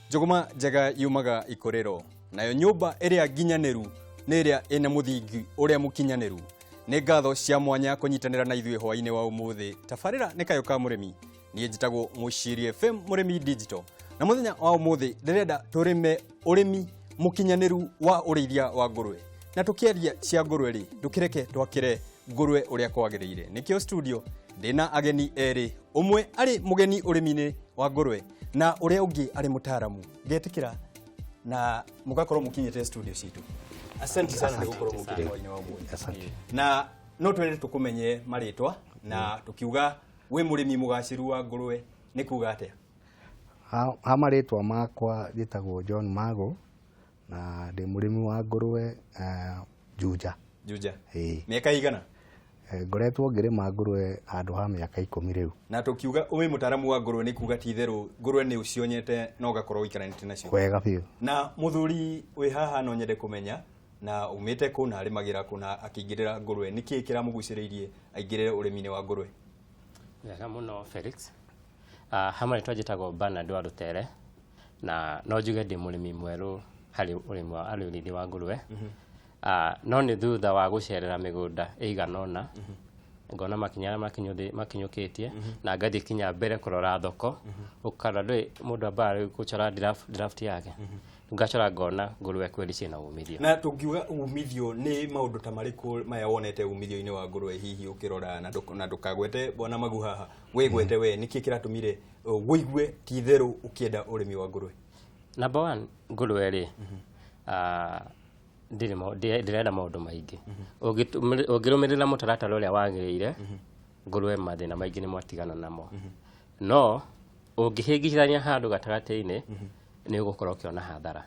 Njũgũma njega yumaga ikũrĩro, nayo nyũmba ĩrĩa nginyanĩru nĩ ĩrĩa ĩna mũthingi ũrĩa mũkinyanĩru. Nĩ ngatho cia mwanya kũnyitanĩra na ithuĩ hwaĩ-inĩ wa ũmũthĩ. Tabarĩra nĩ Kayũ ka Mũrĩmi. Niĩ njĩtagwo Mũciri FM Mũrĩmi Digital. Na mũthenya wa ũmũthĩ ndĩrenda tũrĩme ũrĩmi mũkinyanĩru wa ũrĩithia wa ngũrwe. Na tũkĩaria cia ngũrwe rĩ, ndũkĩreke twakĩre ngũrwe ũrĩa kwagĩrĩire. Nĩkĩo studio ndĩna ageni erĩ, ũmwe arĩ mũgeni ũrĩmi-inĩ wa ngũrwe na ũrĩa ũngĩ arĩ mũtaaramu. Ngetĩkĩra na mũgakorwo mũkinyĩte studio citũ. Asante sana nĩ gũkorwo mũkĩte hwaĩ-inĩ wa ũmũthĩ. Asante. Na no twende tũkũmenye marĩtwa na tũkiuga wĩ mũrĩmi mũgacĩru wa ngũrwe nĩ kuga atĩa? Ha marĩtwa makwa njĩtagwo John Mago na ndĩ mũrĩmi wa ngũrwe Juja. Juja. Ĩĩ. Mĩaka igana? Ngoretwo ngĩrĩma ngũrwe handũ ha mĩaka 10 rĩu. Na tũkiuga wĩ mũtaaramu wa ngũrwe nĩ kuga ti itherũ ngũrwe nĩ ũcionyete na ũgakorwo ũikaranĩtie nacio. Wega biũ. Na mũthuri wĩ haha no nyende kũmenya na umĩte kũ na arĩmagĩra kũ na akĩingĩrĩra ngũrwe, nĩkĩĩ kĩramũgucĩrĩirie aingĩrĩre ũrĩmi-inĩ wa ngũrwe? Wega mũno Felix. Ha marĩtwa njĩtagwo Bernard wa Rũtere na no njuge ndĩ mũrĩmi mwerũ harĩ ũrĩmi wa harĩ ũrĩithi wa ngũrwe. No nĩ thutha wa gũcerera mĩgũnda ĩigana ũna ngona makinya arĩa makinyũkĩtie na ngathiĩ kinya mbere kũrora thoko ũkarora ndũĩ mũndũ ambaga rĩu gũcora draft yake ngacora ngona ngũrwe kweli ciĩna umithio. Na tũngiuga umithio nĩ maũndũ ta marĩkũ maya wonete umithio-inĩ wa ngũrwe hihi ũkĩrora na ndũkagwete bwana Magu haha wĩgwete we nĩkĩ kĩratũmire wĩigue ti itherũ ũkĩenda ũrĩmi wa ngũrwe? Number one, ngũrwe rĩ, ndĩrenda maũndũ maingĩ. Ũngĩrũmĩrĩra mũtaratara ũrĩa wagĩrĩire, ngũrwe mathĩna maingĩ nĩ mwatigana namo. No ũngĩhĩngicithania handũ gatagatĩ-inĩ, nĩ ũgũkorwo ũkĩona hathara.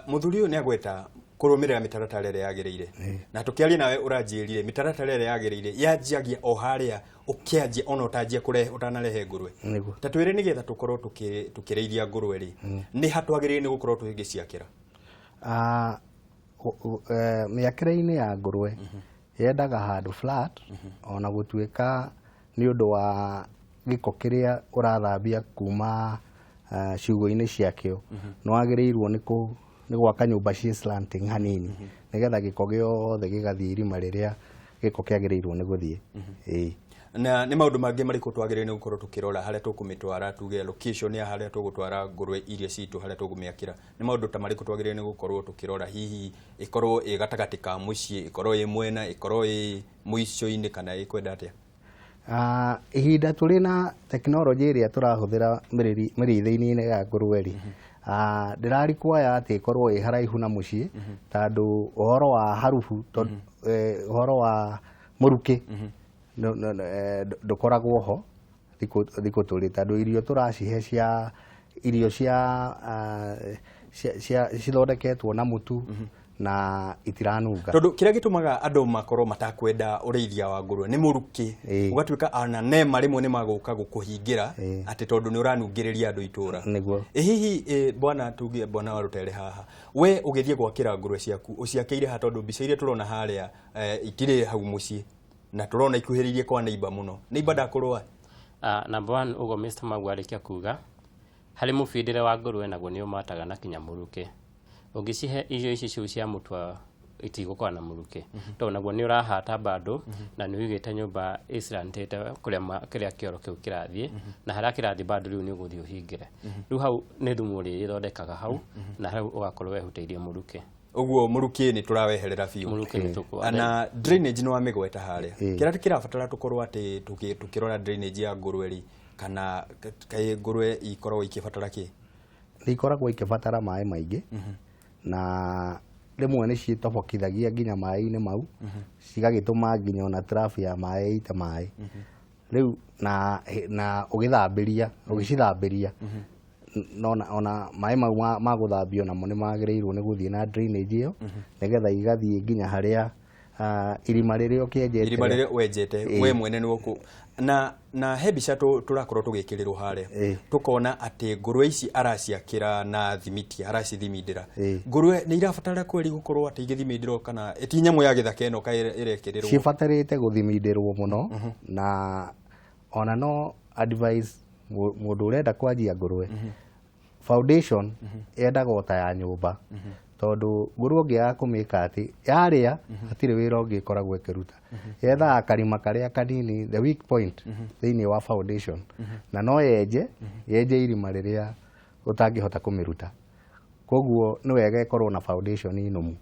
Mũthuri ũyũ nĩ agweta kũrũmĩrĩra mĩtaratara ĩrĩa yagĩrĩire. Na tũkĩaria nawe ũranjĩrire mĩtaratara ĩrĩa yagĩrĩire yanjiagia o harĩa ũkĩanjia ona ũtanjia kũrehe ũtanarehe ngũrwe. Ta twĩre nĩgetha tũkorwo tũkĩrĩithia ngũrwe rĩ, nĩ ha twagĩrĩire nĩ gũkorwo tũgĩciakĩra? Mĩakĩre-inĩ ya ngũrwe yendaga handũ flat, ona gũtuĩka nĩ ũndũ wa gĩko kĩrĩa ũrathambia kuma ciugũ-inĩ ciakĩo, nĩ wagĩrĩirwo nĩ gwaka nyũmba ciĩ slanting hanini, nĩgetha gĩko gĩothe gĩgathiĩ irima rĩrĩa gĩko kĩagĩrĩirwo nĩ gũthiĩ. Ĩĩ. Na nĩ maũndũ mangĩ marĩkũ twagĩrĩirwo nĩ gũkorwo tũkĩrora harĩa tũkũmĩtwara, tuge location ya harĩa tũgũtwara ngũrwe iria citũ harĩa tũkũmĩakĩra, nĩ maũndũ ta marĩkũ twagĩrĩirwo nĩ gũkorwo tũkĩrora, hihi ĩkorwo ĩ gatagatĩ ka mũciĩ, ĩkorwo ĩ mwena, ĩkorwo ĩ mũico-inĩ kana ĩkwenda atĩa? Ihinda tũrĩ na tekinoronjĩ ĩrĩa tũrahũthĩra mĩrĩithĩinĩ ya ngũrwe rĩ, ndĩra require atĩ ĩkorwo ĩ haraihu na mũciĩ, tondũ ũhoro wa harubu, ũhoro wa mũrukĩ, ndũkoragwo ho thikũ tũrĩ, tondũ irio tũracihe cia irio cia cithondeketwo na mũtu na itiranunga. Tondũ kĩrĩa gĩtũmaga andũ makorwo matakwenda ũrĩithia wa ngũrwe nĩ mũrukĩ. Ũgatuĩka ona nema rĩmwe nĩ magũka gũkũhingĩra atĩ tondũ nĩ ũranungĩrĩria andũ itũra. Hihi bwana tuge bwana wa Rũtere haha, we ũgĩthiĩ gwakĩra ngũrwe ciaku ũciakĩire ha, tondũ mbica iria tũrona harĩa itirĩ hau mũciĩ na tũrona ikuhĩrĩirie kwa neighbor mũno. Neighbor ndakũrũa? Number one, ũguo Mr. Magu arĩkia kuga, harĩ mũbindĩre wa ngũrwe naguo nĩ ũmataga na kinya mũrukĩ. Ũngĩcihe irio ici ciu cia mũtu itigũkorwo na mũrukĩ. Tondũ naguo nĩ ũrahata bado na nĩ ũigĩte nyũmba ĩcirantĩte kũrĩa kĩrĩa kĩoro kĩu kĩrathiĩ, na harĩa kĩrathiĩ bado rĩu nĩ ũgũthiĩ ũhingĩre. Rĩu hau nĩ thumu ũrĩthondekaga hau, na hau ũgakorwo wehutĩirie mũrukĩ. Ũguo mũrukĩ nĩ tũraweherera biũ. Mũrukĩ nĩ tũkũ. Na drainage nĩ wamĩgweta harĩa. Kĩrĩa kĩrabatara tũkorwo atĩ tũkĩrora drainage ya ngũrwe rĩ, kana kaĩ ngũrwe ikoragwo ikĩbatara kĩ? Nĩ ikoragwo ikĩbatara maĩ maingĩ, na rĩmwe nĩ ciĩtobokithagia nginya maĩ-inĩ mau, cigagĩtũma nginya ona trough ya maĩ ĩite maĩ. Rĩu na ũgĩthambĩria, ũgĩcithambĩria, ona maĩ mau ma gũthambio namo nĩ magĩrĩirwo nĩ gũthiĩ na drainage ĩyo, nĩgetha igathiĩ nginya harĩa irima rĩrĩa ũkĩenjete. Irima rĩrĩa wenjete, we mwene nĩ ũkũ. Na he mbica tũrakorwo tũgĩkĩrĩrwo harĩa. Tũkona atĩ ngũrwe ici araciakĩra na thimiti, aracithimindĩra. Ngũrwe nĩ irabatara kweri gũkorwo atĩ igĩthimindĩrwo kana ti nyamũ ya gĩthaka ĩno kaĩ ĩrekĩrĩrwo? Cibatarĩte gũthimindĩrwo mũno, na ona no advise mũndũ ũrenda kwanjia ngũrwe, Foundation yendagwo ta ya nyũmba, tondũ ngũrwe ũngĩaga kũmĩka atĩ yarĩa hatirĩ wĩra ũngĩ ĩkoragwo ĩkĩruta. Yethaga karima karĩa kanini, the weak point thĩinĩ wa foundation, na no yenje yenje irima rĩrĩa ũtangĩhota kũmĩruta. Koguo nĩ wega ĩkorwo na foundation nũmu.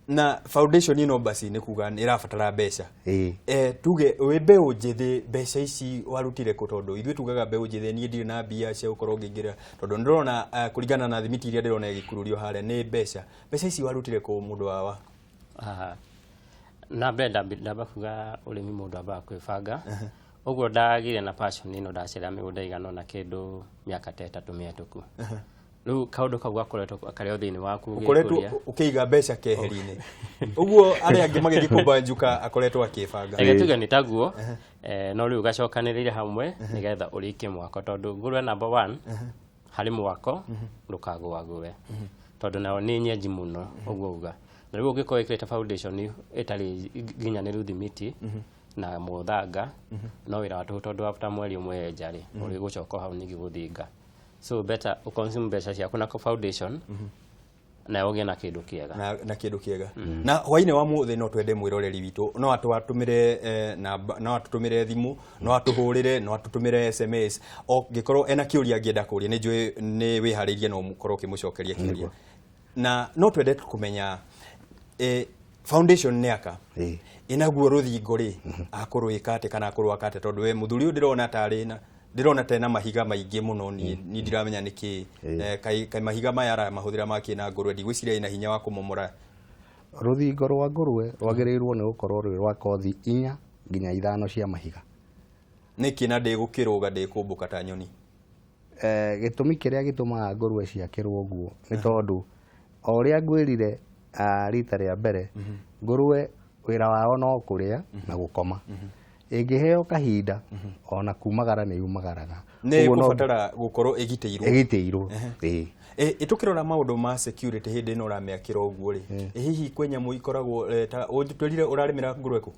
Na foundation ĩno basi nĩ kuga nĩ ĩrabatara mbeca. Ĩĩ. Tuge wĩ mbeũ njĩthĩ, mbeca ici warutire kũ? Tondũ ithuĩ tugaga mbeũ njĩthĩ, niĩ ndirĩ na mbia cia gũkorwo ngĩingĩra, tondũ nĩ ndĩrona kũringana na thimiti iria ndĩrona ĩgĩkururio harĩa nĩ mbeca. Mbeca ici warutire kũ, mũndũ wawa? Na mbere ndamba kuga ũrĩmi mũndũ ambaga kwĩbanga. Ũguo ndagire na passion ĩno ndacera mĩgũnda ĩigana ũna kĩndũ mĩaka ta 3 mĩhetũku. Rĩu kaũndũ kau gakoretwo karĩ o thĩinĩ waku. Ũkoretwo ũgĩkũria. Ũkĩiga mbeca keheri-inĩ ũguo, arĩa angĩ magĩthiĩ kũmbanjuka akoretwo akĩbanga. Reke tuge nĩ taguo, no rĩu gacokanĩrĩire hamwe nĩgetha ũrĩkie mwako, tondũ ngũrwe number one harĩ mwako ndũkagũagũe, tondũ nao nĩ nyenji mũno ũguo uga. Na rĩu ũngĩkorwo ĩkĩrĩte foundation ĩtarĩ nginyanĩru, thimiti na mũthanga, no wĩra wa tũhũ, tondũ after mweri ũmwe yenja rĩ, ũrĩgũcoka hau ningĩ gũthinga. So better ũconsume mbeca ciaku na foundation na ũgĩe na kĩndũ kĩega. Na kĩndũ kĩega. Na hwainĩ wa mũthĩ no twende mwĩroreri witũ no atwatũmĩre namba, no atũtũmĩre thimũ, no atũhũrĩre, no atũtũmĩre SMS o ngĩkorwo ena kĩũria angĩenda kũria. Nĩ njũĩ nĩ wĩharĩirie no mũkorwo ũkĩmũcokeria kĩũria, na no twende kũmenya foundation nĩ aka ĩnaguo rũthingo rĩ, akũrwĩka atĩ kana akũrwaka atĩ, tondũ we mũthuri ũyũ ndĩrona tarĩ na ndĩrona tena mahiga maingĩ mũno. Niĩ ndiramenya nĩkĩ kaĩ mahiga maya aramahũthĩra makĩ na ngũrwe ndigwĩciria ĩna hinya wa kũmomora. Rũthingo rwa ngũrwe rwagĩrĩirwo nĩ gũkorwo rwĩ rwa kothi 4 nginya 5 cia mahiga. Nĩkĩ na ndĩgũkĩrũga, ndĩkũmbũka ta nyoni? Gĩtũmi kĩrĩa gĩtũmaga ngũrwe ciakĩrwo ũguo nĩ tondũ o ũrĩa ngwĩrire rita rĩa mbere, ngũrwe wĩra wao no kũrĩa na gũkoma. Ĩngĩheo kahinda ona kumagara nĩ yumagaraga. Nĩ kũbatara gũkorwo ĩgitĩirwo. Ĩgitĩirwo, ĩĩ. Ĩtũkĩrora maũndũ ma security hĩndĩ ĩno ũramĩakĩra ũguo rĩ, hihi kwĩ nyamũ ikoragwo ta ũtwĩrire ũrarĩmĩra ngũrwe kũ?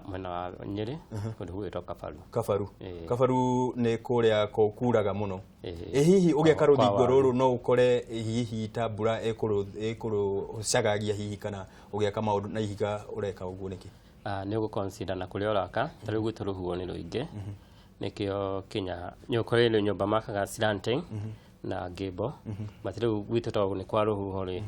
Mwena wa Nyĩrĩ, kũndũ gũgwĩtwo Kabaru. Kabaru. Ĩĩ. Kabaru nĩ kũrĩa kuraga mũno. Ĩĩ. Ĩ hihi ũgĩaka Kwa rũthingo waru. rũrũ no ũkore hihi ta mbura ĩkũrũcagagia hihi, kana ũgĩaka maũndũ na ihiga ũreka ũguo nĩkĩ? Nĩ ũgũ-consider na kũrĩa ũraka. Ta rĩu gwitũ rũhuho nĩ rũingĩ, nĩkĩo kinya nĩ ũkorire nyũmba makaga slanting na gable, but rĩu gwitũ tondũ nĩ kwa rũhuho rĩ,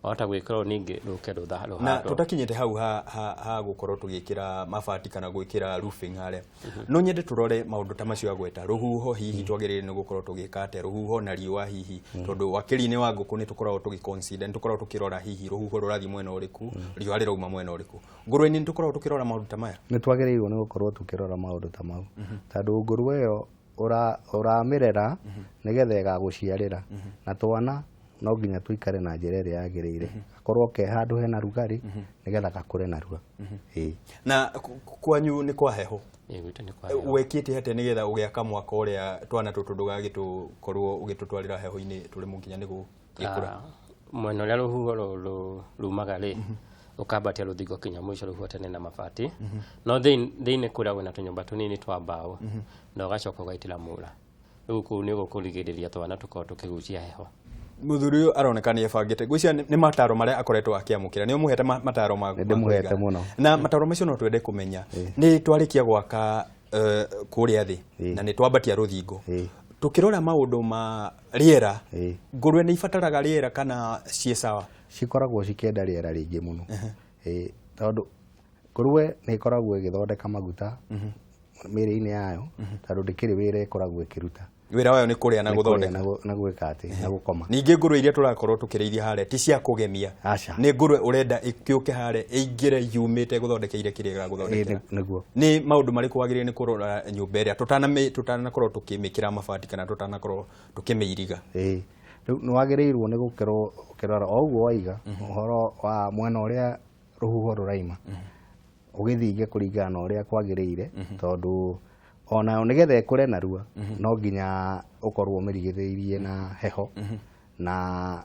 wahota gwĩkĩrwo ningĩ rũke Na rũhandwo. Tũtakinyĩte hau ha gũkorwo tũgĩkĩra mabati kana gwĩkĩra roofing harĩa, no nyende tũrore maũndũ ta macio agweta rũhuho. Hihi twagĩrĩire nĩ gũkorwo tũgĩka atĩa rũhuho na riũa hihi? Tondũ wakĩri-inĩ wa ngũkũ nĩ tũkoragwo tũgĩ-consider, nĩ tũkoragwo tũkĩrora hihi rũhuho rũrathiĩ mwena ũrĩkũ, riũa rĩrauma mwena ũrĩkũ. Ngũrwe-inĩ nĩ tũkoragwo tũkĩrora maũndũ ta maya? Nĩ twagĩrĩirwo nĩ gũkorwo tũkĩrora maũndũ ta mau, tondũ ngũrwe ĩyo ũramĩrera nĩgetha ĩgagũciarĩra na twana, no nginya tũikare na njĩra ĩrĩa yagĩrĩire, gakorwo ke handũ hena rugarĩ nĩgetha gakũre narua. Ĩĩ. Na kwanyu nĩ kwa heho? Ĩĩ, gwitũ nĩ kwa heho. Wekĩte atĩa nĩgetha ũgĩaka mwako ũrĩa twana tũtũ ndũgagĩtũkorwo ũgĩtũtwarĩra heho-inĩ tũremwo nginya nĩ gũgĩkũra? Mwena ũrĩa rũhuho rumaga rĩ, ũkambatia rũthingo kinya mũico rũhuatane na mabati, no thĩinĩ kũrĩa kwĩna tũnyũmba tũnini twa mbaũ, na ũgacoka ũgaitĩra mũra. Rĩu kũu nĩ gũkũrigĩrĩria twana tũkorwo tũkĩgucia heho. Mũthuri ũyũ aroneka nĩ ebangĩte. Ngwĩciria nĩ mataro marĩa akoretwo akĩamũkĩra nĩ ũmũhete mataro ma Nĩ ndĩmũhete ma kũigana. Mũno. Na mataro macio no twende kũmenya nĩ twarĩkia gwaka kũrĩa thĩ na nĩ twambatia rũthingo, tũkĩrora maũndũ ma rĩera, ngũrwe nĩ ibataraga rĩera kana ciĩ sawa? Cikoragwo cikĩenda rĩera rĩingĩ mũno. Ĩĩ, tondũ ngũrwe nĩ ĩkoragwo ĩgĩthondeka maguta mĩĩrĩ-inĩ yayo, tondũ ndĩkĩrĩ wĩra ĩkoragwo ĩkĩruta. Wĩra wayo nĩ kũrĩa na Nĩ kũrĩa gũthondeka. na gwĩka atĩ na gũkoma. Ningĩ ngũrwe iria tũrakorwo tũkĩrĩithia harĩa ti cia kũgemia. Aca. Nĩ ngũrwe ũrenda ĩkĩũke harĩa ĩingĩre yumĩte gũthondekeire kĩrĩa ĩgagũthondekera. Nĩguo. Nĩ maũndũ marĩkũ wagĩrĩire nĩ kũrora nyũmba ĩrĩa tũtanakorwo tũkĩmĩkĩra mabati kana tũtanakorwo tũkĩmĩiriga? Ĩĩ, rĩu nĩ wagĩrĩirwo nĩ gũkorwo ũkĩrora o ũguo waiga ũhoro wa mwena ũrĩa rũhuho rũraima, ũgĩthinge kũringana na ũrĩa kwagĩrĩire, tondũ onayo nĩgetha ĩkũre narua no nginya ũkorwo ũmĩrigĩrĩirie na heho, na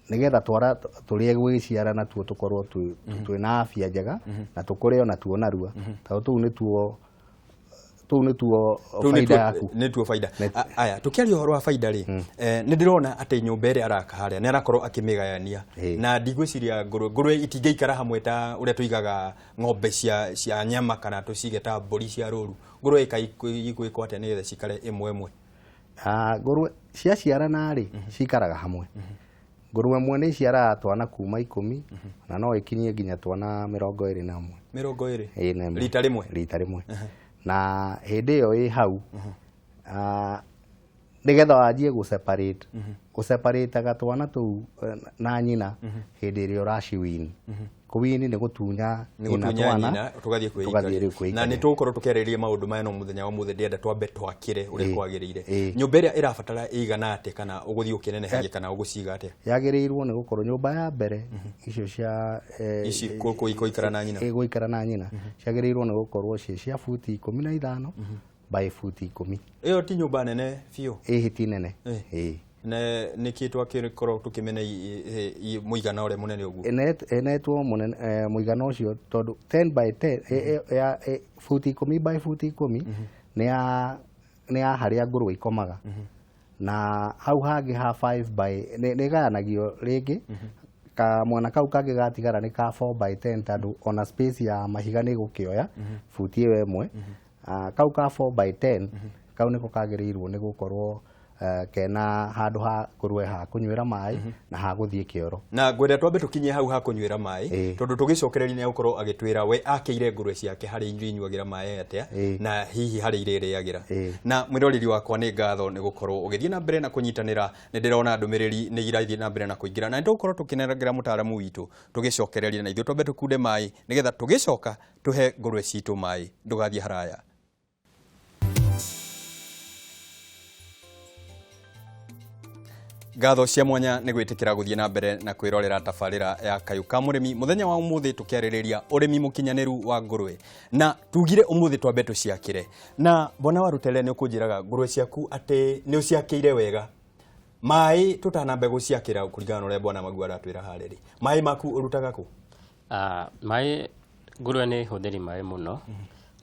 nĩgetha twara tũrĩa gwĩciara natuo tũkorwo twĩna afya njega na tũkũre ona tuo narua, tondũ tũu nĩtuo Tũu nĩtuo baida yaku. Nĩtuo baida. Aya, tũkĩaria ũhoro wa baida rĩ, nĩ ndĩrona atĩ nyũmba ĩrĩa araka harĩa nĩ arakorwo akĩmĩgayania, na ndigwĩciria ngũrwe itingĩikara hamwe ta ũrĩa tũigaga ng'ombe cia nyama kana tũcige ta mbũri cia rũru. Ngũrwe igwĩkwo atĩa nĩgetha cikare ĩmwe ĩmwe? Ngũrwe ciaciarana rĩ, cikaraga hamwe. Ngũrwe ĩmwe nĩ iciaraga twana kuma 10 na no ĩkinyie nginya twana 21. 20? Rita rĩmwe? Rita rĩmwe. Na hĩndĩ ĩyo ĩ hau, nĩgetha wanjie gũ separate, ũseparataga twana tũu na nyina hĩndĩ ĩrĩa ũraciwini. Kũwini nĩ gũtunya nyina twana, tũgathiĩ kwĩikaria. Na nĩ tũgũkorwo tũkĩarĩrĩria maũndũ maya no mũthenya wa ũmũthĩ ndĩrenda twambe twakĩre ũrĩa kwagĩrĩire. Nyũmba ĩrĩa ĩrabatara ĩigana atĩa, kana ũgũthiĩ ũkĩnenehagia kana ũgũciga atĩa? Yagĩrĩirwo nĩ gũkorwo nyũmba ya mbere icio cia ici gũikara na nyina, gũikara na nyina ciagĩrĩirwo nĩ gũkorwo ciĩ cia buti 15 by buti 10. Ĩyo ti nyũmba nene biũ? Ĩĩ, ti nene. Nĩkĩ twakĩkorwo tũkĩmenya mũigana ũrĩa mũnene ũguo? Ĩnetwo mũigana ũcio tondũ 10 by 10, buti 10 by buti 10 nĩ ya harĩa ngũrwe ikomaga. Na hau hangĩ ha 5 by nĩ ĩgayanagio rĩngĩ, kamwena kau kangĩ gatigara nĩ ka 4 by 10 tondũ ona space ya mahiga nĩ ĩgũkĩoya buti ĩyo ĩmwe. Kau ka 4 by 10 kau nĩko kagĩrĩirwo nĩ gũkorwo kena handũ ha ngũrwe ha kũnyuĩra maĩ na ha gũthiĩ kĩoro. Na ngwenda twambe tũkinye hau ha kũnyuĩra maĩ, tondũ tũgĩcokereria nĩ egũkorwo agĩtwĩra we akĩire ngũrwe ciake harĩa inyuĩ inyuagĩra maĩ atĩa, na hihi harĩa irĩrĩagĩra. Na mwĩroreri wakwa, nĩ ngatho nĩ gũkorwo ũgĩthiĩ na mbere na kũnyitanĩra. Nĩ ndĩrona ndũmĩrĩri nĩ irathiĩ na mbere na kũingĩra, na nĩ tũgũkorwo tũkĩnengera mũtaaramu witũ tũgĩcokereria, na ithuĩ twambe tũkunde maĩ nĩgetha tũgĩcoka tũhe ngũrwe citũ maĩ. Ndũgathiĩ haraya. Ngatho cia mwanya nĩ gwĩtĩkĩra gũthiĩ na mbere na kwĩrorera tabarĩra ya Kayũ ka Mũrĩmi. Mũthenya wa ũmũthĩ tũkĩarĩrĩria ũrĩmi mũkinyanĩru wa ngũrwe, na tugire ũmũthĩ twambe tũciakĩre. Na Bwana wa Rutele, nĩ ũkũnjĩraga ngũrwe ciaku atĩ nĩ ũciakĩire wega. Maĩ tũtanambe gũciakĩra kũringana na ũrĩa Bwana Magu aratwĩra harĩa rĩ, maĩ maku ũrutaga kũ? Maĩ ngũrwe nĩ hũthĩri maĩ mũno.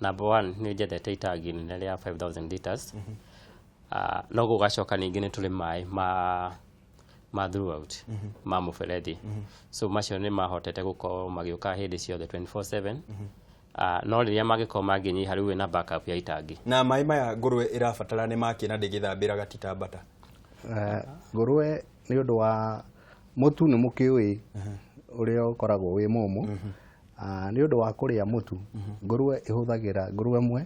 Number 1 nĩ njethete itangi inene rĩa 5000 liters. No gũgacoka ningĩ nĩ tũrĩ maĩ ma throughout ma mũberethi. So macio nĩ mahotete gũkorwo magĩũka hĩndĩ ciothe 24/7. No rĩrĩa mangĩkorwo mangĩnyiha rĩu wĩna backup ya itangi. Na maĩ maya ngũrwe ĩrabatara nĩ makĩ na ndĩgĩthambĩra gatita mbata? Ngũrwe nĩ ũndũ wa mũtu nĩ mũkĩũĩ ũrĩa ũkoragwo wĩ mũmũ. Nĩ ũndũ wa kũrĩa mũtu, ngũrwe ĩhũthagĩra, ngũrwe ĩmwe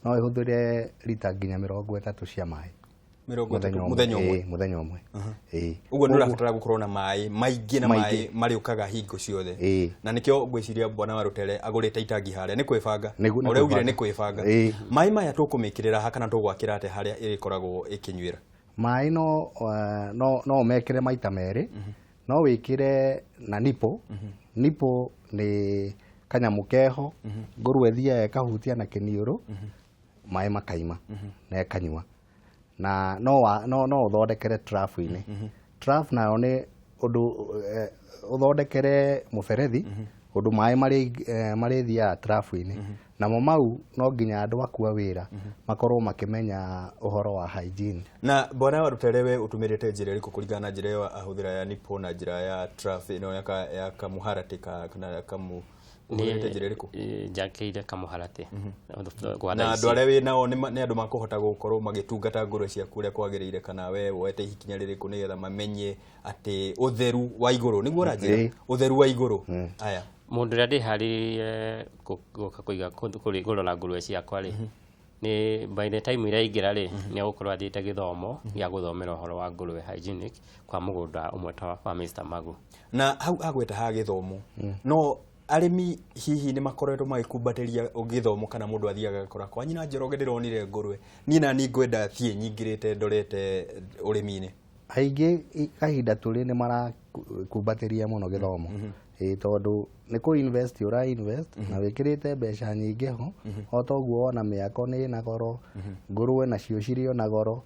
no ĩhũthĩre rita nginya 30 cia maĩ. 30 mũthenya ũmwe? Mũthenya ũmwe. Ũguo nĩ ũrabatara gũkorwo na maĩ maingĩ na maĩ marĩũkaga hingo ciothe. Na nĩkĩo ngwĩciria Bwana wa Rutele agũrĩte itangi harĩa, nĩ kwĩbanga. Ũrĩa augire nĩ kwĩbanga. Maĩ maya tũkũmĩkĩrĩra ha kana tũgwakĩra atĩa harĩa ĩrĩkoragwo ĩkĩnyuĩra? Maĩ no ũmekĩre maita merĩ. No wĩkĩre na nipo. Nipo nĩ kanyamũ keho, ngũrwe ĩthiaga ĩkahutia na kĩniũrũ, maĩ makaima na ĩkanyua. Na no ũthondekere trough-inĩ. Trough nayo nĩ ũndũ ũthondekere mũberethi, ũndũ maĩ marĩthiaga trough-inĩ. Namo mau no nginya andũ aku a wĩra makorwo makĩmenya ũhoro wa hygiene. Na Bwana wa Rutele, we ũtũmĩrĩte njĩra ĩrĩkũ kũringana na njĩra ĩyo ahũthĩra ya nipo na njĩra ya trough ĩno ya kamũharatĩ kana kamu ũhũthĩrĩte njĩra ĩrĩkũ? Njakĩire kamũharatĩ. Na andũ arĩa wĩ nao nĩ andũ makũhota gũkorwo magĩtungata ngũrwe ciaku ũrĩa kwagĩrĩire, kana we woete ikinya rĩrĩkũ nĩgetha mamenye atĩ ũtheru wa igũrũ nĩguo ũranjĩra? Ũtheru wa igũrũ. Aya. Mũndũ ũrĩa ndĩharĩirie gũka kũiga kũrora ngũrwe ciakwa rĩ, nĩ by the time iraingĩra rĩ, nĩ egũkorwo athiĩte gĩthomo gĩa gũthomera ũhoro wa ngũrwe hygienic kwa mũgũnda ũmwe ta wa Mr. Magu. Na hau agweta ha gĩthomo, no arĩmi hihi nĩ makoretwo magĩkumbatĩria gĩthomo, kana mũndũ athiaga agakora kwa nyina Njoroge ndĩronire ngũrwe, niĩ na niĩ ngwenda thiĩ nyingĩrĩte ndorete ũrĩmi-inĩ? Aingĩ kahinda tũrĩ nĩ marakumbatĩria mũno gĩthomo. Tondũ nĩ kũ invest ũra invest na wĩkĩrĩte mbeca nyingĩ ho, o toguo wona mĩako nĩ ĩna goro, ngũrwe nacio cirĩ ona goro.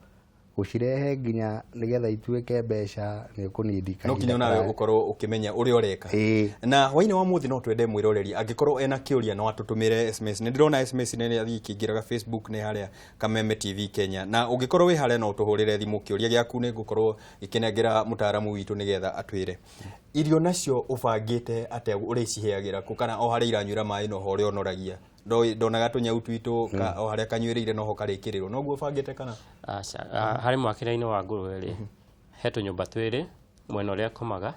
Gũcirehe nginya nĩgetha ituĩke mbeca nĩ ũkũnindi No kinya kahinda onawe karaya. ũkorwo ũkĩmenya ũrĩa ũreka. Ĩĩ. Na hwainĩ wa mũthĩ no twende mwĩroreri angĩkorwo ena kĩũria no atũtũmĩre SMS. Nĩ ndĩrona SMS nĩ ĩrathiĩ ikĩingĩraga Facebook, nĩ harĩa Kameme TV Kenya, na ũngĩkorwo wĩ harĩa no ũtũhũrĩre thimũ, kĩũria gĩaku nĩ ngũkorwo gĩkĩnengera mũtaaramu witũ nĩgetha atwĩre. Irio nacio ũbangĩte atĩa? Ũrĩciheagĩra kũ, kana o harĩa iranyuĩra maĩ noho ũrĩa ũnoragia? Ndonaga tũnyau twitũ o harĩa kanyuĩrĩire noho karĩkĩrĩrwo, noguo ũbangĩte kana? Aca, harĩ mwakĩre-inĩ wa ngũrwe rĩ, he tũnyũmba twĩrĩ, mwena ũrĩa ĩkomaga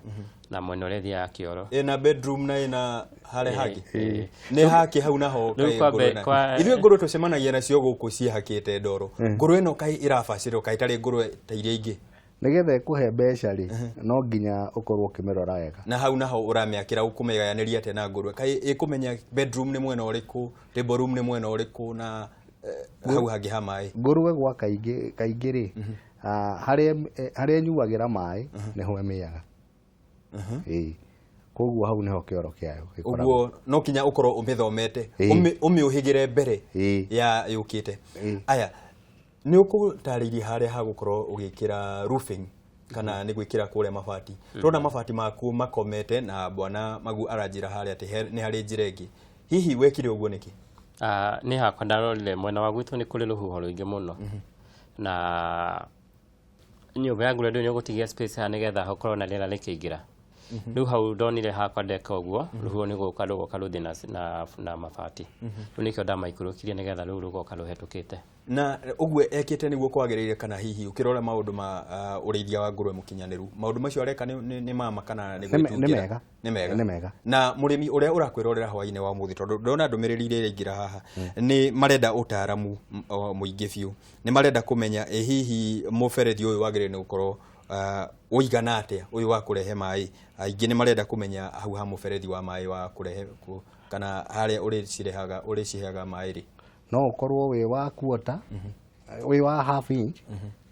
na mwena ũrĩa ĩthiaga kĩoro. Ĩna bedroom na ĩna harĩa hangĩ nĩ hake hau naho. Rĩu Kaĩ ngũrwe ithuĩ ngũrwe tũcemanagia nacio gũkũ ciĩhakĩte ndoro, ngũrwe ĩno kaĩ ĩrabacĩrwo kaĩ ĩtarĩ ngũrwe ta iria ingĩ? Nĩgetha ĩkũhe mbeca rĩ, no nginya ũkorwo ũkĩmĩrora wega. Na hau naho ũramĩakĩra, ũkũmĩgayanĩria atĩa na ngũrwe? Kaĩ ĩkũmenya bedroom nĩ mwena ũrĩkũ, table room nĩ mwena ũrĩkũ, na hau hangĩ ha maĩ? Ngũrwe gwa kaingĩ kaingĩ rĩ, harĩa harĩa ĩnyuagĩra maĩ nĩho ĩmĩaga. Ĩĩ, koguo hau nĩho kĩoro kĩayo gĩkoragwo. Ũguo no kinya ũkorwo ũmĩthomete, ũmĩũhĩgĩre mbere ya yũkĩte. Aya, nĩ ũkũtarĩirie harĩa hagũkorwo ũgĩkĩra roofing kana nĩ gwĩkĩra kũrĩa mabati. Tũrona mabati maku makomete, na bwana Magu aranjĩra harĩa atĩ nĩ harĩ njĩra ĩngĩ. Hihi wekire ũguo nĩkĩ? Nĩ hakwa ndarorire mwena wa gwitũ nĩ kũrĩ rũhuho rũingĩ mũno, na nyũmba ya ngũrwe ndũĩ nĩ ũgũtigia space haha nĩgetha hakorwo na rĩera rĩkĩingĩra. Rĩu hau ndonire hakwa ndeka ũguo, rũhuho nĩ gũka rũgoka rũthiĩ na mabati. Rĩu nĩkĩo ndamaikũrũkirie nĩgetha rĩu rũgoka rũhetũkĩte. Na ũguo ekĩte nĩguo kwagĩrĩire, kana hihi ũkĩrora maũndũ ma ũrĩithia wa ngũrwe mũkinyanĩru, maũndũ macio areka nĩ mama kana nĩ Nĩ gwĩtungĩra? mega. Nĩ mega. Nĩ mega. Na mũrĩmi ũrĩa ũrakwĩrorera hwainĩ wa ũmũthĩ, tondũ ndĩrona ndũmĩrĩri iria iraingĩra haha nĩ marenda ũtaaramu mũingĩ biũ, nĩ marenda kũmenya ĩ hihi mũberethi ũyũ wagĩrĩire nĩ gũkorwo ũigana atĩa, ũyũ wa kũrehe maĩ. Aingĩ nĩ marenda kũmenya hau ha mũberethi wa maĩ wa kũrehe kana harĩa ũrĩcirehaga, ũrĩciheaga maĩ rĩ. No ũkorwo wĩ wa quarter, wĩ wa half inch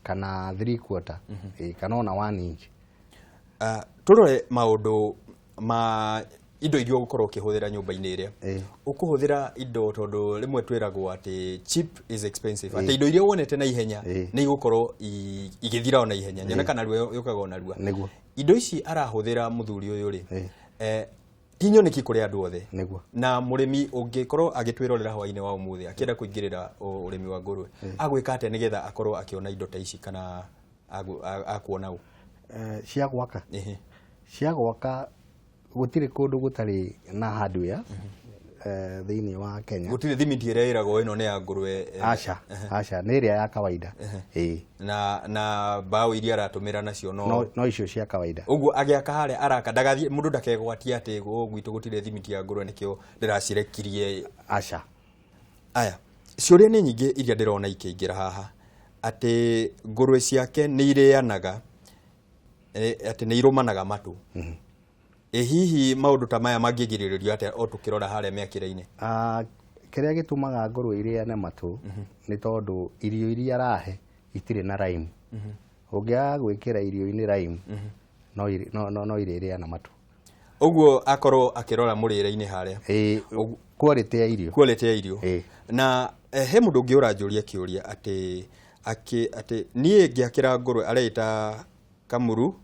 kana three quarter, ĩĩ, kana ona one inch. Tũrore maũndũ ma indo iria ũgũkorwo ũkĩhũthĩra nyũmba-inĩ ĩrĩa ũkũhũthĩra indo, tondũ rĩmwe twĩragwo atĩ cheap is expensive, atĩ indo iria wonete na ihenya nĩ igũkorwo igĩthira o na ihenya, nyone kana narua yũkaga o narua. Indo ici arahũthĩra mũthuri ũyũ rĩ, ti nyoneki kũrĩ andũ othe. Na mũrĩmi ũngĩkorwo agĩtwĩrorera hwainĩ wa ũmũthĩ akĩenda kũingĩrĩra ũrĩmi wa ngũrwe, agwĩka atĩa nĩgetha akorwo akĩona indo ta ici, kana akuona ũ? Cia gwaka? Ĩhĩ. Cia gwaka gũtirĩ kũndũ gũtarĩ na hardware thĩinĩ wa Kenya. Gũtirĩ thimiti ĩrĩa ĩragwo ĩno nĩ ya ngũrwe? Aca, aca, nĩ ĩrĩa ya kawaida, ĩĩ. Na mbaũ iria aratũmĩra nacio no? No icio cia kawaida. Ũguo agĩaka harĩa araka ndagathiĩ mũndũ ndakegwatie atĩ gwitũ gũtirĩ thimiti ya ngũrwe nĩkĩo ndĩracirekirie. Aca. Aya, ciũria nĩ nyingĩ iria ndĩrona ikĩingĩra haha, atĩ ngũrwe ciake nĩ irĩanaga, atĩ nĩ irũmanaga matũ. Ĩ hihi maũndũ ta maya mangĩgirĩrĩrio atĩa, o tũkĩrora harĩa mĩakĩre-inĩ? Kĩrĩa gĩtũmaga ngũrwe irĩane matũ nĩ tondũ irio iria arahe itirĩ na lime. Ũngĩaga gwĩkĩra irio-inĩ lime, no irĩrĩana matũ. Ũguo akorwo akĩrora mũrĩre-inĩ harĩa. Ĩĩ, quality ya irio. Quality ya irio. Ĩĩ. Na he mũndũ ũngĩ ũranjũria kĩũria atĩ niĩ ngĩakĩra ngũrwe, areita Kamuru,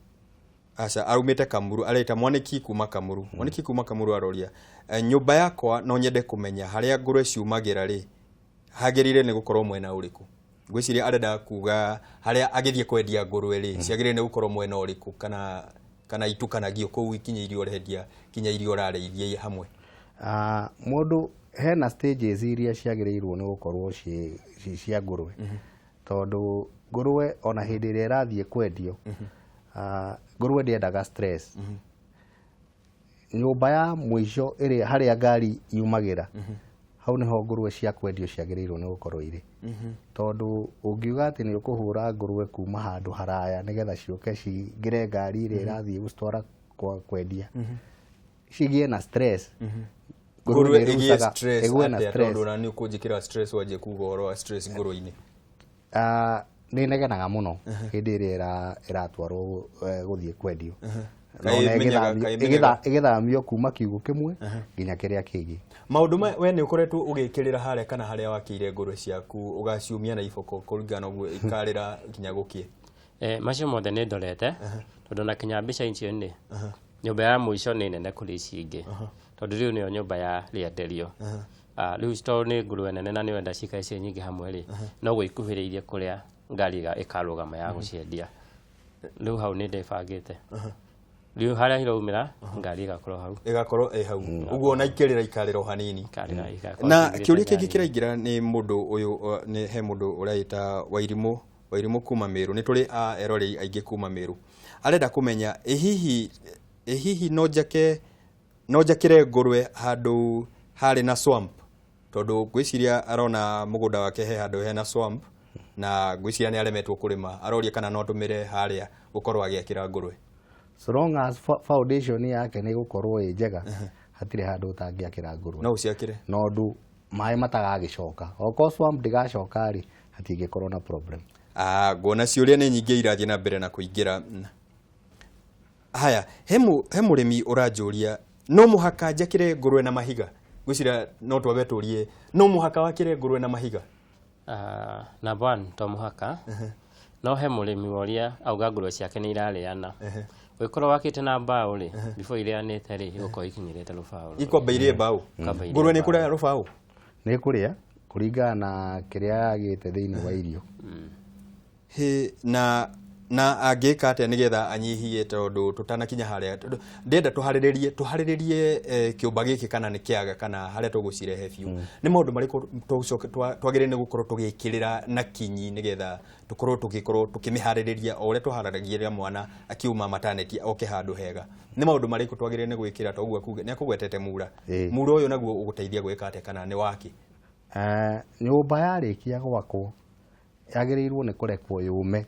aca, arumĩte Kamuru, areita Mwanĩki kuma Kamuru. Mwanĩki kuma Kamuru aroria, nyũmba yakwa no nyende kũmenya harĩa ngũrwe ciumagĩra rĩ, hagĩrĩire nĩ gũkorwo mwena ũrĩkũ? Ngwĩciria arenda kuga harĩa agĩthiĩ kwendia ngũrwe rĩ, ciagĩrĩire nĩ gũkorwo mwena ũrĩkũ, kana itukanagio kũu ikinya iria ũrendia kinya iria ũrarĩithia hamwe. Mũndũ hena stages iria ciagĩrĩirwo nĩ gũkorwo ciĩ cia ngũrwe, tondũ ngũrwe ona hĩndĩ ĩrĩa ĩrathiĩ kwendio, ngũrwe ndĩendaga stress. Nyũmba ya mũico ĩrĩa harĩa ngari yumagĩra, hau nĩho ngũrwe cia kwendio ciagĩrĩirwo nĩ gũkorwo irĩ, tondũ ũngiuga atĩ nĩ ũkũhũra ngũrwe kuma handũ haraya nĩgetha ciũke cingĩre ngari ĩrĩa ĩrathiĩ gũcitwara kwa kwendia, cigĩe na stress, ngũrwe nĩ ĩgĩe stress ĩgĩe na atĩa? Stress. Tondũ ona nĩ ũkũnjĩkĩra stress wanjie kuga ũhoro wa stress ngũrwe-inĩ. Nĩ negenaga mũno hĩndĩ ĩrĩa ĩratwarwo gũthiĩ kwendio. Na ona ĩgĩthamio kuma kiugũ kĩmwe nginya kĩrĩa kĩngĩ. Maũndũ maya we nĩ ũkoretwo ũgĩkĩrĩra harĩa kana harĩa wakĩire ngũrwe ciaku ũgaciumia na iboko kũringana na ũguo ikarĩra nginya gũkĩe? Macio mothe nĩ ndorete tondũ na kinya mbica icio nĩ nyũmba ya mũico nĩ nene kũrĩ ici ingĩ tondũ rĩu nĩyo nyũmba ya rĩenderio. Rĩu tondũ nĩ ngũrwe nene na nĩ wenda cikare ciĩ nyingĩ hamwe rĩ, no gũikuhĩrĩirie kũrĩa ngari ĩkarũgama ya gũciendia. Rĩu hau nĩ ndĩbangĩte. Rĩu harĩa iraumĩra ngari ĩgakorwo hau. Ĩgakorwo ĩ hau. Ũguo ona ikĩrĩra ikarĩra o hanini. Na kĩũria kĩngĩ kĩraingĩra nĩ mũndũ ũyũ, nĩ he mũndũ ũreita Wairimũ kuma Meru. Nĩ tũrĩ a eroreri aingĩ kuma Meru. Arenda kũmenya ĩ hihi no njakĩre ngũrwe handũ harĩ na swamp, tondũ ngwĩciria arona mũgũnda wake he handũ hena swamp na ngwĩciria nĩ aremetwo kũrĩma, aroria kana no atũmĩre harĩa gũkorwo agĩakĩra ngũrwe. So long as foundation yake nĩ ĩgũkorwo ĩ njega, hatirĩ handũ ũtangĩakĩra ngũrwe. No ũciakĩre. Na ũndũ maĩ matagagĩcoka. Okorwo swamp ndĩgacoka rĩ, hatingĩkorwo na problem. Nguona ciũria nĩ nyingĩ irathiĩ na mbere na kũingĩra. Haya, he mũrĩmi ũranjũria no mũhaka njakĩre ngũrwe na mahiga? Ngwĩciria no twambe tũrie, no mũhaka wakĩre ngũrwe na mahiga? Number one, to mũhaka. No he mũrĩmi woria auga ngũrwe ciake nĩ irarĩana. Ũngĩkorwo wakĩte na mbaũ rĩ, before irĩanĩte rĩ, igũkorwo ikinyĩrĩte rũbaũ. Ikwamba irĩe mbaũ. Ngũrwe nĩ kũrĩa rũbaũ? Nĩ kũrĩa kũringana na kĩrĩa yagĩte thĩinĩ wa irio. Na angĩka atĩa nĩgetha anyihie, tondũ tũtanakinya harĩa, tondũ ndĩrenda tũharĩrĩrie kĩũmba gĩkĩ kana nĩ kĩaga kana harĩa tũgũcirehe biũ. Nĩ maũndũ marĩkũ twagĩrĩire nĩ gũkorwo tũgĩkĩrĩra na kinyi nĩgetha tũkorwo tũgĩkorwo tũkĩmĩharĩrĩria o ũrĩa tũharagĩria mwana akiuma maternity oke handũ hega? Nĩ maũndũ marĩkũ twagĩrĩire nĩ gwĩkĩra? Toguo nĩ akũgwetete mura. Mura ũyũ naguo ũgũteithia gwĩka atĩa kana nĩ waki? Nyũmba yarĩkia gwakwo yagĩrĩirwo nĩ kũrekwo yũme.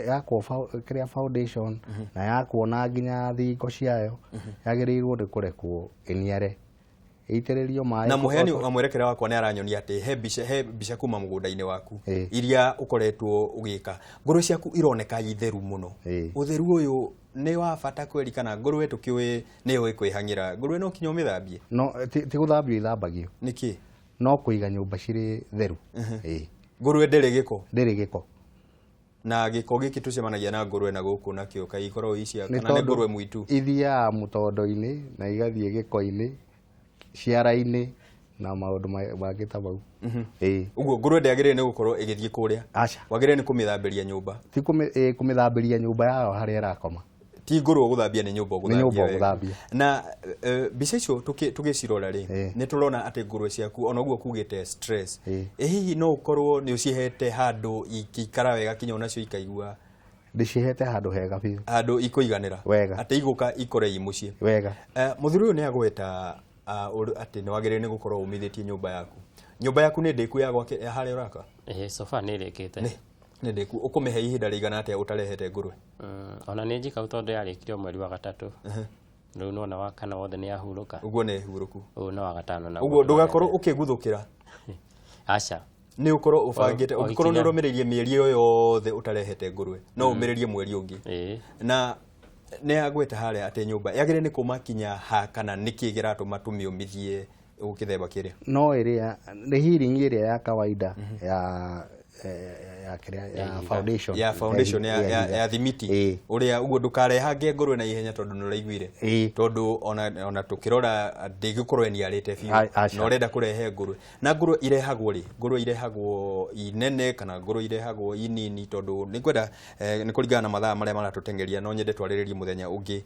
Yakwo kĩrĩa foundation na yakwo na nginya thingo ciayo, yagĩrĩirwo nĩ kũrekwo ĩniare, ĩitĩrĩrio maĩ. Na mũheani wa mwerekera wakwa nĩ aranyonia atĩ he mbica kuma mũgũnda-inĩ waku iria ũkoretwo ũgĩka. Ngũrwe ciaku ironeka itheru mũno. Ũtheru ũyũ nĩ wa bata kweri kana ngũrwe tũkĩũĩ nĩ yũĩ kwĩhang'ĩra? Ngũrwe no kinya ũmĩthambie? No, ti gũthambio ithambagio. Nĩkĩ? No kũiga nyũmba cirĩ theru. Ngũrwe ndĩrĩ gĩko? Ndĩrĩ gĩko. Na gĩko gĩkĩ tũcemanagia na ngũrwe na gũkũ nakĩo kaĩ ikoragwo icia kana nĩ ngũrwe mũitu? Ithiaga mũtondo-inĩ na igathiĩ gĩko-inĩ, ciara-inĩ na maũndũ mangĩ ta mau. Ũguo ngũrwe ndĩagĩrĩire nĩ gũkorwo ĩgĩthiĩ kũrĩa? Aca. Wagĩrĩire nĩ kũmĩthambĩria nyũmba? Ti kũmĩthambĩria nyũmba yayo harĩa ĩrakoma. Ti ngũrwe ũgũthambia, nĩ nyũmba ũgũthambia. Nĩ nyũmba ũgũthambia. Na mbica icio tũgĩcirora rĩ, nĩ tũrona atĩ ngũrwe ciaku ona ũguo kugĩte stress. Ĩ hihi no ũkorwo nĩ ũcihete handũ ingĩikara wega kinya onacio ikaigua? Ndĩcihete handũ hega biũ. Handũ ikũiganĩra. Wega. Atĩ igũka ikore i mũciĩ. Wega. Mũthuri ũyũ nĩ agweta atĩ nĩ wagĩrĩire nĩ gũkorwo ũmithĩtie nyũmba yaku. Nyũmba yaku nĩ ndĩku ya gwake harĩa ũraka? Sofa nĩ ĩrĩkĩte. Nĩ ndĩku. Ũkũmĩhe ihinda rĩigana atĩa ũtarehete ngũrwe? Ona nĩ njikau tondũ yarĩkirio mweri wa gatatũ. Rĩu nĩwona wa kana wothe nĩ yahurũka. Ũguo nĩ hurũku. Ũguo nĩ wa gatano na ũguo ndũgakorwo ũkĩguthũkĩra. Aca. Nĩ ũkorwo ũbangĩte, ũngĩkorwo nĩ ũrũmĩrĩirie mĩeri ĩyo yothe ũtarehete ngũrwe, no ũmĩrĩrie mweri ũngĩ. Na nĩ agweta harĩa atĩ nyũmba yagĩrĩire nĩ kũma kinya ha kana nĩkĩ kĩratũma tũmĩũmithie gũkĩthemba kĩrĩa? No ĩrĩa nĩ healing ĩrĩa ya kawaida ya foundation. Ya foundation ya thimiti. Ũrĩa ũguo ndũkarehange ngũrwe na ihenya tondũ nĩ ũraiguire. Tondũ ona tũkĩrora ndĩngĩkorwo ĩniarĩte biũ. Na ũrenda kũrehe ngũrwe. Na ngũrwe irehagwo rĩ? Ngũrwe irehagwo inene kana ngũrwe irehagwo inini? Tondũ nĩngwenda nĩ kũringana na mathaa marĩa maratũteng'eria, no nyende twarĩrĩrie mũthenya ũngĩ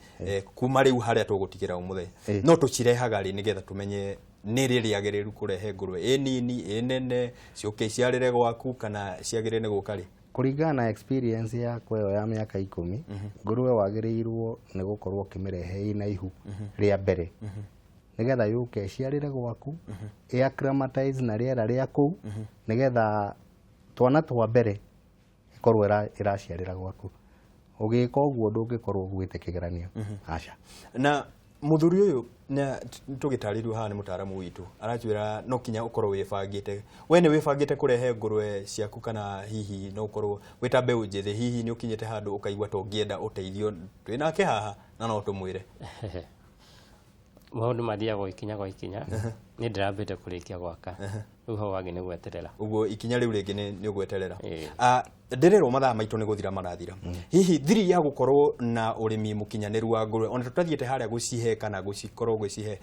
kuma rĩu harĩa tũgũtigĩra ũmũthĩ. No tũcirehaga rĩ nĩgetha tũmenye nĩ rĩ rĩagĩrĩru kũrehe ngũrwe ĩ nini ĩ nene, ciũke iciarĩre gwaku kana ciagĩrĩire nĩ gũka rĩ? Kũringana na experience yakwa ĩyo ya mĩaka 10, ngũrwe wagĩrĩirwo nĩ gũkorwo ũkĩmĩrehe ĩna ihu rĩa mbere nĩgetha yũke ĩciarĩre gwaku, ĩ acclimatize na rĩera rĩa kũu, nĩgetha twana twa mbere ĩkorwo ĩraciarĩra gwaku. Ũgĩka ũguo ndũngĩkorwo ũgwĩte kĩgeranio. Aca. Na Mũthuri ũyũ tũgĩtarĩrio haha nĩ mũtaaramu witũ aranjwĩra no kinya ũkorwo wĩbangĩte. We nĩ wĩbangĩte kũrehe ngũrwe ciaku kana hihi no ũkorwo wĩ ta mbeũ njĩthĩ, hihi nĩ ũkinyĩte handũ ũkaigua ta ũngĩenda ũteithio, twĩ nake haha na no tũmwĩre. Maũndũ mathiaga o ikinya kwa ikinya. Niĩ ndĩrambĩte kũrĩkia gwaka, rĩu hau hangĩ nĩ gweterera. Ũguo ikinya rĩu rĩngĩ nĩ ũgweterera. Ĩĩ. Ndĩrerwo mathaa maitũ nĩ gũthira marathira. Hihi thiri ya gũkorwo na ũrĩmi mũkinyanĩru wa ngũrwe, ona tũtathiĩte harĩa gũcihe kana gũcikorwo gũcihe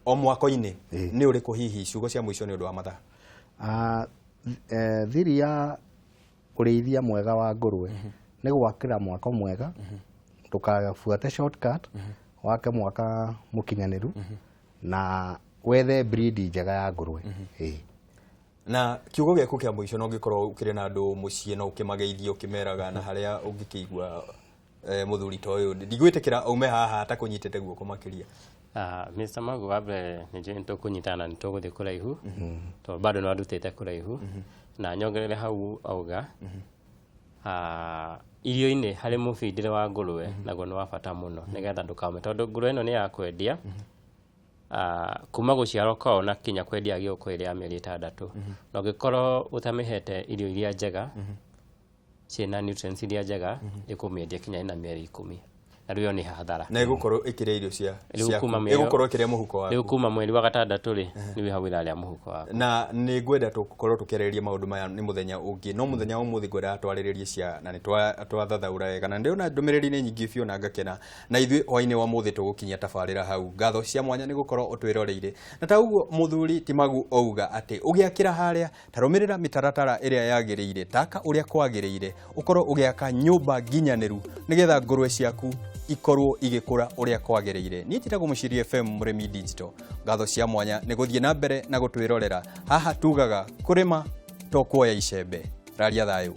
o mwako-inĩ, nĩ ũrĩkũ hihi ciugo cia mũico nĩ ũndũ wa mathaa? Thiri ya ũrĩithia mwega wa ngũrwe nĩ gwakĩra mwako mwega, ndũkabuate shortcut, wake mwaka mũkinyanĩru na wethe breed njega ya ngũrwe. Ĩĩ. Na kiugo gĩaku kĩa mũico, no ũngĩkorwo ũkĩrĩ na andũ mũciĩ no ũkĩmageithie ũkĩmeraga na harĩa ũngĩkĩigua, mũthuri ta ũyũ ndigwĩtĩkĩra aume haha atakũnyitĩte guoko makĩria. Mr. Magu, wa mbere nĩ njũĩ nĩ tũkũnyitana na nĩ tũgũthiĩ kũraihu, tondũ bado nĩ wandutĩte kũraihu. Na nyongerere hau auga, irio-inĩ harĩ mũbindĩre wa ngũrwe naguo nĩ wa bata mũno, nĩgetha ndũkaume, tondũ ngũrwe ĩno nĩ ya kwendia. Kuma gũciarwo kwao na kinya kwendia gĩũkũ ĩrĩ ya mĩeri 6, na ũngĩkorwo ũtamĩhete irio iria njega ciĩna nutrients iria njega, ĩkũmĩendia kinya ĩna mĩeri 10, na rĩu ĩyo nĩ hathara. Na ĩgũkorwo ĩkĩrĩa irio cia Rĩu ciaku. kuma mĩeri- Ĩgũkorwo ĩkĩrĩa mũhuko waku. Rĩu kuma mweri wa gatandatũ rĩ, rĩu hau ĩrarĩa mũhuko waku. Na nĩ ngwenda tũkorwo tũkĩarĩrĩria maũndũ maya nĩ mũthenya ũngĩ, no mũthenya wa ũmũthĩ ngwendaga twarĩrĩrie cia na nĩ twathathaũra wega, na ndĩrona ndũmĩrĩri nĩ nyingĩ biũ na ngakena. Na ithuĩ hwaĩ-inĩ wa ũmũthĩ tũgũkinyia tabarĩra hau. Ngatho cia mwanya nĩ gũkorwo ũtwĩroreire, na ta ũguo mũthuri ti Magu auga atĩ ũgĩakĩra harĩa tarũmĩrĩra mĩtaratara ĩrĩa yagĩrĩire, taka ũrĩa kwagĩrĩire, ũkorwo ũgĩaka nyũmba nginyanĩru nĩgetha ngũrwe ciaku ikorwo igĩkũra ũrĩa kwagĩrĩire. Niĩ njĩtagwo Mũciri FM Mũrĩmi Digital. Ngatho cia mwanya nĩ gũthiĩ na mbere na gũtwĩrorera. Haha tugaga kũrĩma to kuoya icembe. Raria thayũ.